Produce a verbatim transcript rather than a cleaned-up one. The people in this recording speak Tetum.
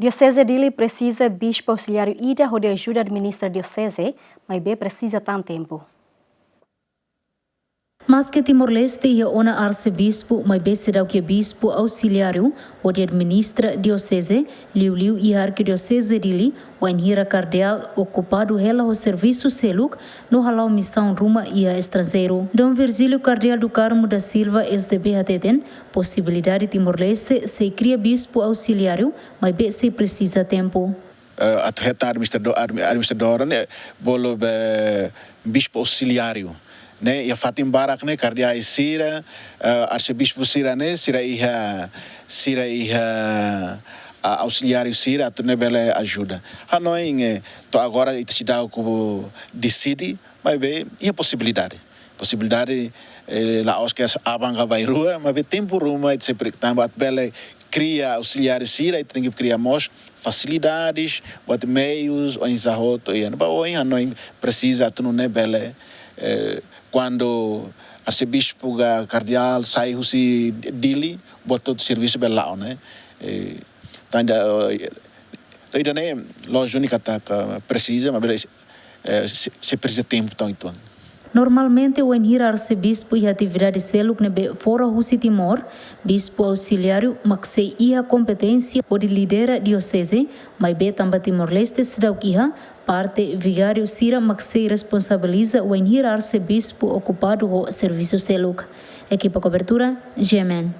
Dioseze Dili presiza bispu ausiliáriu ida hodi ajuda administra dioseze, maibé presiza tan tempu. Maske Timor-Leste iha ona arsebispu, maibé seidauk iha bispu ausiliáriu hodi administra dioseze, liuliu iha arkidioseze Dili, wainhira kardeál okupadu hela ho servisu seluk no hala'o misaun ruma iha estranjeiru. Dom Virgílio Kardeál do Carmo da Silva, S D B, hateten posibilidade Timor-Leste sei kria bispu ausiliáriu, maibé sei presiza tempu. Eh, atu hetan administradór, admi-, administradór ne'e bolu be bispu ausiliáriu, ne'e iha fatin barak ne'e kardeál sira, eh, arsebispu sira ne'e, sira iha, sira iha, ah, ausiliáriu sira atu nune'e bele ajuda. Hanoin, eh, to'o agora ita seidauk deside, maibé iha posibilidade. Posibilidade, eh, la'ós ke aban ka bainrua, maibé tempu ruma ita sei preokupa tanba atu bele kria ausiliáriu sira, ita tenke kria mós fasilidades, buat meius, oinsá hotu, iha. Ba oin hanoin presiza atu nune'e bele, eh, kuandu arsebispu ka kardeál sai husi Dili, buat hotu servisu bele la'o, ne'e. Eh, tanda, eh, ida-ne'e lójiku katak presiza, maibé, eh, sei, sei presiza tempu tau uitoan. Normalmente, wainhira arsebispu iha atividade seluk ne'ebé fora husi Timor, bispu ausiliáriu mak sei iha kompeténsia hodi lidera dioseze, maibé tanba Timor-Leste seidauk iha, parte vigáriu sira mak sei responsabiliza wainhira arsebispu okupadu ho servisu seluk. Ekipa kobertura, G M N.